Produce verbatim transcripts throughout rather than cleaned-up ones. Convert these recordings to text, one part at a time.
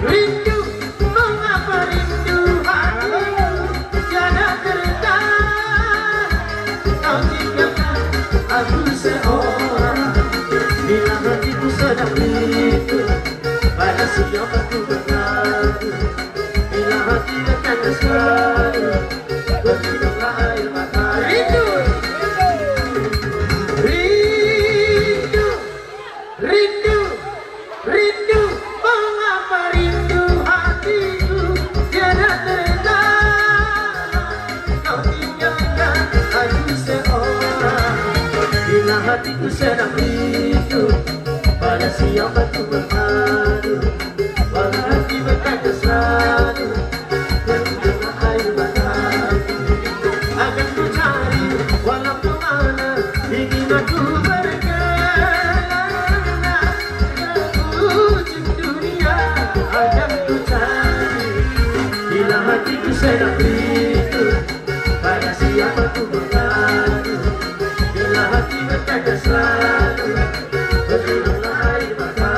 Rindu, mengapa rindu hatiku tiada tertahan. Kau tinggalkan aku seorang. Bila hatiku sedang rindu, pada siapa ku bergantung? Bila hati bertanya selalu, berlinanglah air mata. Rindu, rindu. Rindu, rindu, mengapa rindu hatiku tiada tertahan. Kau tinggalkan aku seorang. Bila hatiku sedang rindu, pada siapa ku berpadu? Walau hati berkata selalu, akan ku cari, walau kemana ingin aku berkelana, ke ujung dunia akan ku cari. Bila hatiku sedang rindu, pada siapa ku berpadu? Bila hati berkata selalu, berlinanglah air mata.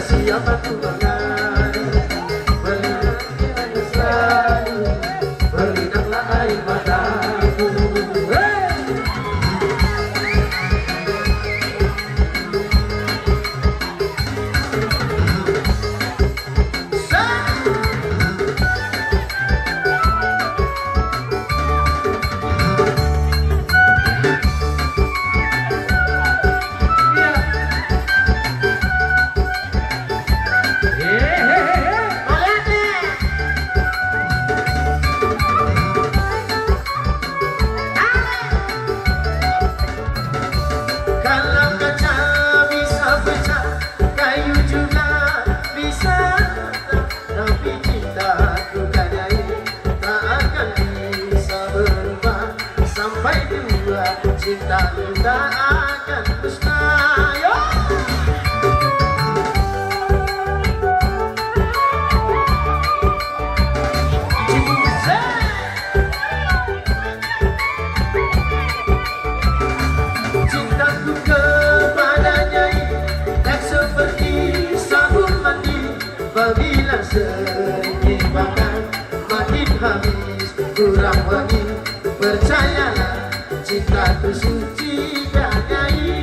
Siapa ku mangadu, berlindanglah air mataku. Hei! Kalau kaca bisa pecah, kayu juga bisa retak, tapi cintaku, Kak Nyai, tak akan bisa berubah. Sampai tua cintaku tak akan musnah. Yo! Cintaku kepadanya ini tak seperti sabun mandi, apabila sering dipakai makin habis kurang wangi. Percayalah, cintaku suci, Kak Nyai.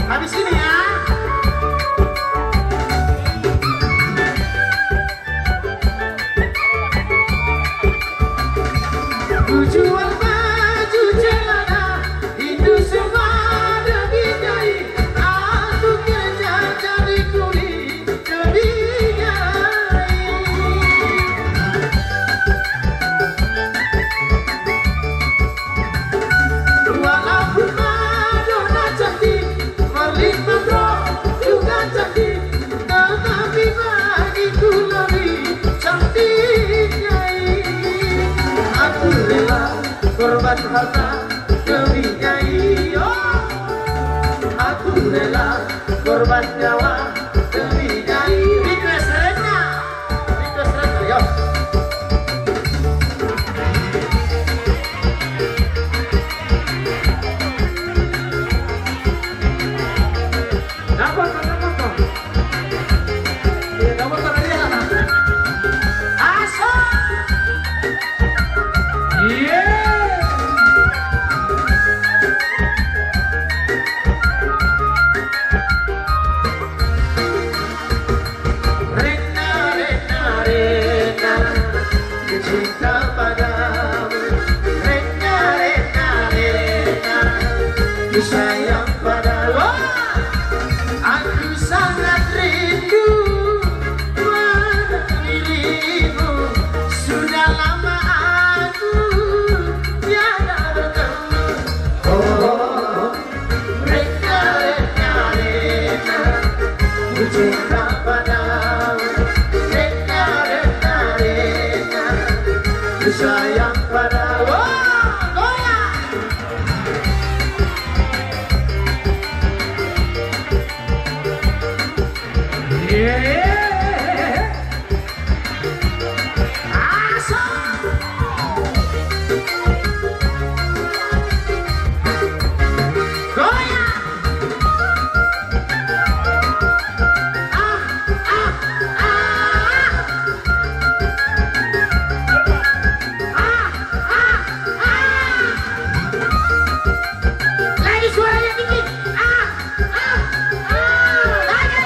Habis ini ya. Ku jual baju celana, itu semua demi Nyai. Aku kerja cari kuli demi Nyai. Walaupun madona cantik, Marilyn Monroe juga cantik, tetapi bagiku lebih cantik Nyai. Aku rela korban harta demi Nyai, oh. Aku rela korban nyawa demi Nyai. Request Rena. Request Rena, yo. Dapat, dapat, dapat. Iya, dapat, dapat, iya. Asal. Iya. Rena, Rena, Rena, ku cinta padamu. Rena, Rena, Rena, ku sayang padamu. Wah! Aku sangat rindu menatap dirimu. Sudah lama aku tiada bertemu. Oh. Rena, Rena, Rena, ku cinta padamu. Rena, Rena, Rena, ku sayang padamu. Wah, goyang. Yeay. Asal. Goyang. Ah, ah, ah. Ah, ah, ah. Lagi suaranya tinggi. Ah, ah, ah. Lagi.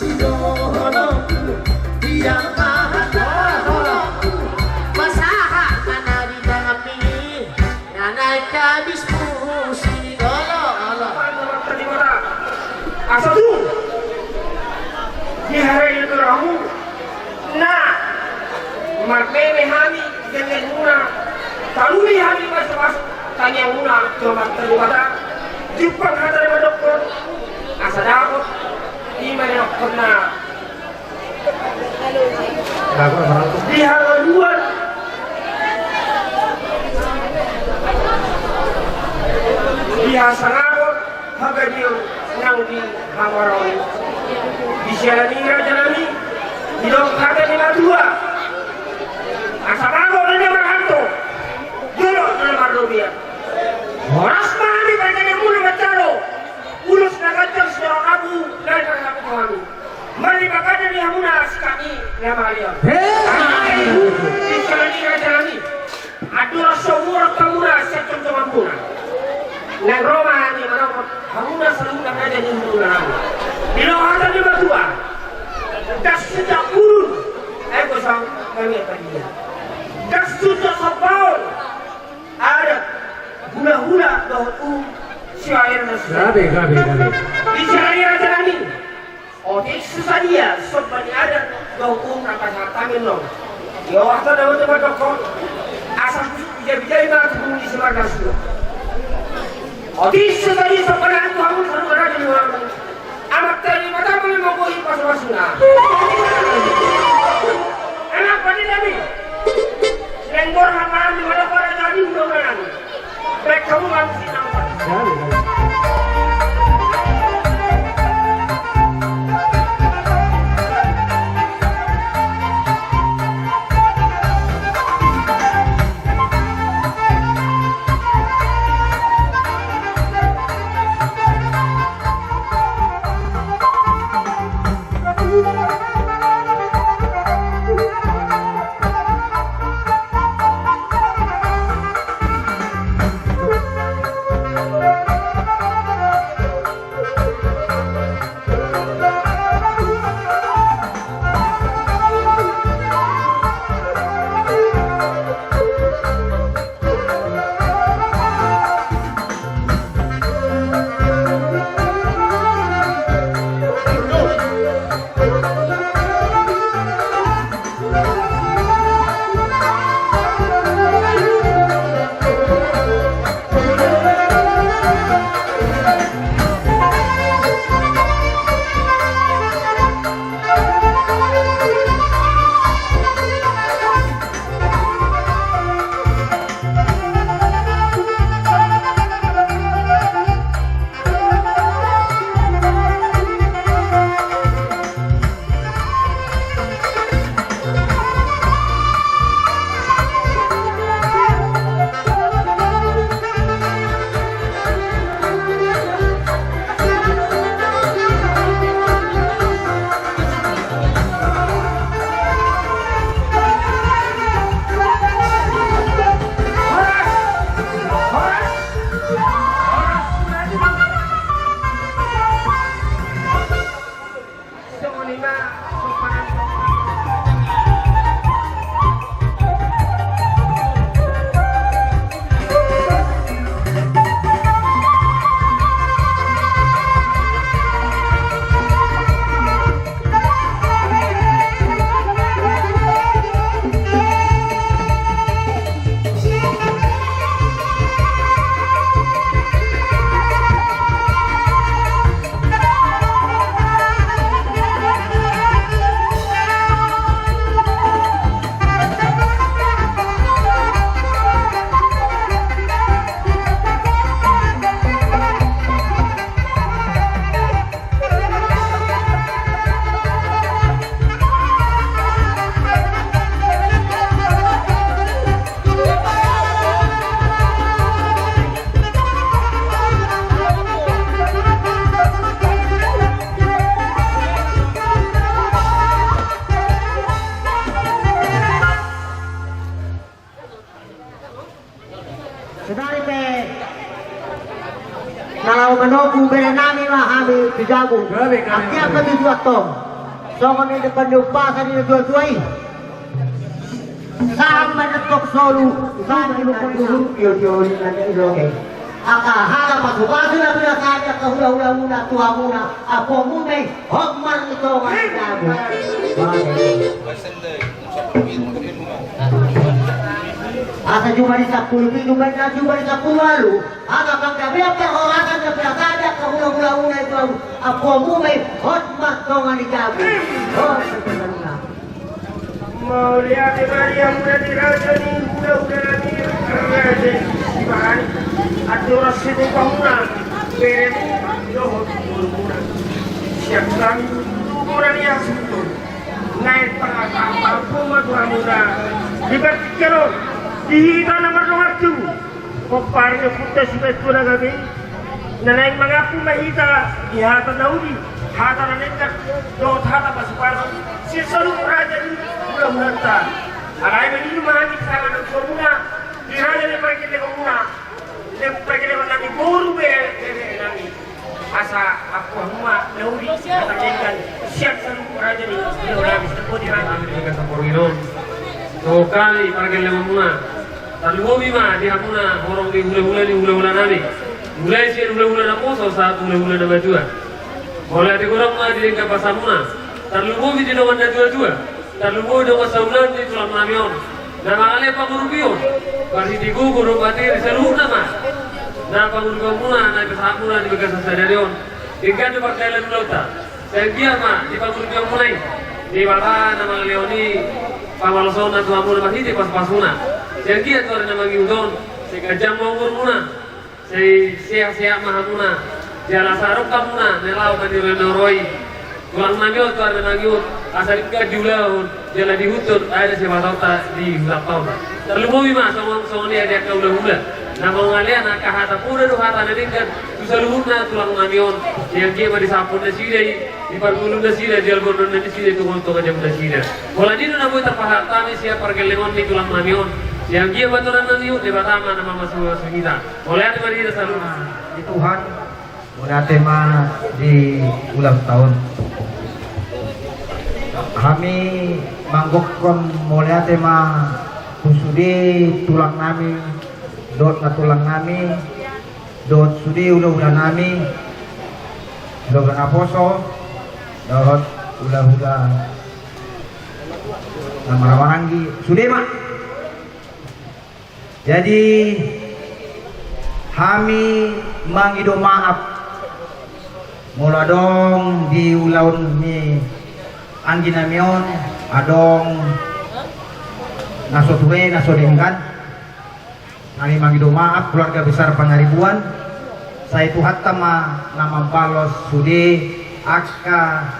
Dohononku, Tuhan Maha Tahu, pasahat ma na di tanganmi, na naeng habis pusi. Olo, olo. Asa tung di harian i do rohamu na marmeme hami, gellengmuna, taruli hami pasupasu tangiangmuna tu Amanta Debata. Jumpang hata na mandokkon, asa dapot i ma na dokkonna. Di hangoluan, di hasangapon, hagadion nang di hamoraon. Di siala ni i, rajanami, didok hata ni natua-tua: Asa mago do na marhalto, jolo do na marrobean. Horas ma hami pargellengmuna manjalo ulos na ganjang sian ahu, na diparsahat hami. Marlipatganda di hamuna, sikap ni na mangalean. He! Ai, di siala ni i, rajanami, andorang so muruk hamuna sian jongjonganmuna, naeng ro ma hami manopot hamuna saluhutna raja ni huluna. Didok hata ni natua-tua: Ndang suda ulun, ai gosang, nami apa dia. Ndang suda sombaon adat, hulahula dohot uhum sibahenon na susah. Gabe, gabe, gabe. Di siala ni i, rajanami, otik so sadia somba ni adat dohot uhum na pasahat hami annon. Ia oto na mandokkon, asa hujabijai ma tubu ni simarga suda. Otik so sadia somba ni adat tu hamu saluhut raja ni hulami. Amanta Debata ma na manggohi pasupasuna. Emang padi nami. Lembor hamaran di mana para jadi udah nami. Baik kamu langsung nampak. Sadari pe na laho manogu bere nami ma hami tu jabu. Gabe, gabe, gabe. Anggiat ma tutu antong. Songon na nidok ni umpasa ni natuatua i. Sahat ma nidok solu, sahat ma nidok solu, tio tio ni na nidok i. Angka hata pasupasu na pinasahat ni angka hulahula muna tu hamuna, ampuonmuna i hot martonga ni jabu. Asa jumadi sampulu pitu, baen na jumadi sampulu ualu. Hata panggabean parhorasan na pinasahat ni angka hulahula muna i tu hamuna, ampuonmuna i hot martonga ni jabu. Hot martonga ni jabu. Mauliate ma di hamuna di raja ni hulahula nami, raja ni sibahan. Andorang sitopamuna, beremu dohot borumuna. Siap kami tu gora ni asutu. Naik tangah tangah puma tu hamuna. Di partingkian on, di hita na mardongan tu pomparan ni ompunta Simanjuntak na gabe i, na naeng mangampu ma hita di hata na uli, hata na denggan, dohot hata pasupasu sian saluhut raja ni hulahulanta. Alai mangido ma hami di tangan ni ompunta, di raja ni pargellengonmuna, di pargellengon nami boru bere, bere nami. Asa ampuonmuna na uli, asa denggan sian saluhut raja ni hulahula nami. Sian boti nami. Nami di bagasan borngin on, songon hami pargellengonmuna, tarlumobi ma di hamuna horong ni hulahula ni hulahula nami. Mulai sian hulahula naposo sahat hulahula na matua. Mauliate godang ma di denggan basamuna. Tarlumobi di dongan natuatua. Tarlumobi dongan saulaon ni tulang nami on, na mangalean pangurupion marhite gogo dohot materi, saluhutna ma. Na pangurupionmuna na dipasahatmuna di bagasan sadari on, denggan do pardalan ulaonta. Sai anggiat ma di pangurupionmuna i, Debata na mangalehon i pamaloson na tu hamuna marhite pasupasuna. Sai anggiat tu ari na mangihut on, sai ganjang ma umurmuna. Sai sehat-sehat ma hamuna. Jala sai ro hamuna na laho maniroi-niroi tulang nami on tu ari na mangihut, asa denggan diulahon jala diihuthon adat sipasahatonta di hulahula on. Tarlumobi ma songon, songon i di angka hulahula na mangalean angka hata poda dohot hata na denggan tu saluhutna tulang nami on. Sai anggiat ma disahaphon nasida i, diparngoluhon nasida, dialbonon nasida tu tonga-tonga jabu nasida. Holan i do na boi tarpasahat hami sian pargellengon ni tulang nami on. Sai anggiat ma tu ari na mangihut, Debata ma na mamasu-masu hita. Mauliate ma di hita saluhutna. Di Tuhan, mauliate ma di ulaonta on. Hami manggokhon mauliate ma tu sude tulang nami, dohot nantulang nami, dohot sude hulahula nami, hulahula naposo, dohot hulahula na marhahamaranggi, sude ma. Jadi, hami mangido maaf molo adong di ulaon ni anggi nami on, adong na so ture, na so denggan. Hami mangido maaf keluarga besar Pangaribuan. Sai Tuhanta ma na mambalos sude angka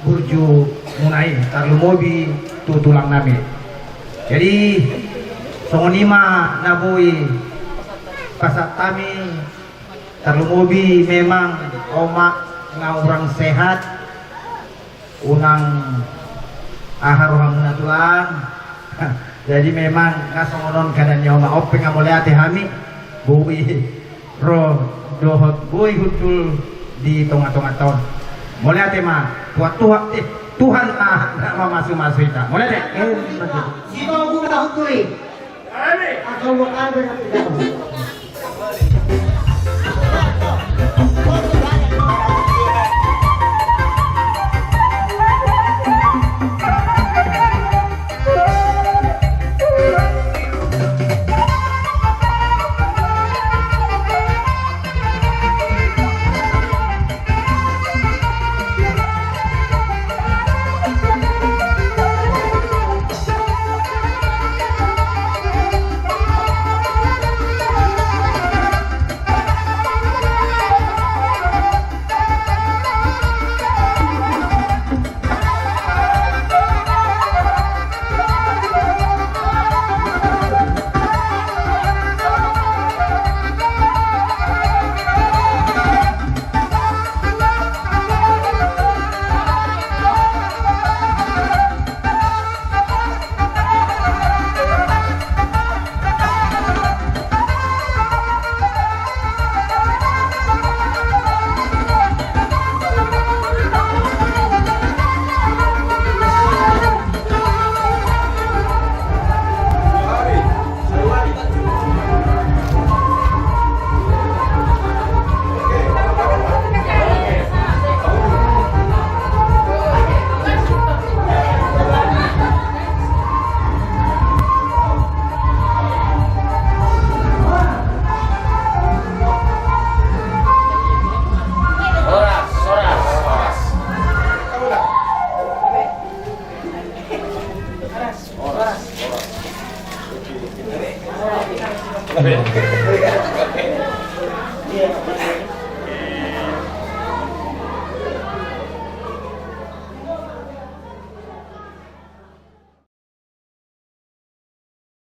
burju muna i, tarlumobi tu tulang nami. Jadi, songon i ma na boi pasahat hami, tarlumobi memang omak nga hurang sehat, unang aha rohamuna tulang. Jadi memang nga songon on keadaan ni omak, on pe nga mauliate hami, boi ro dohot boi hundul di tonga-tonga taon. Mauliate ma, Tuhan, Tuhan, eh, Tuhan ma na mamasu-masu hita. Mauliate. Eh, mauliate. Sitogu na hundul i. Amen. Atau mau ada nanti dalam. Amin.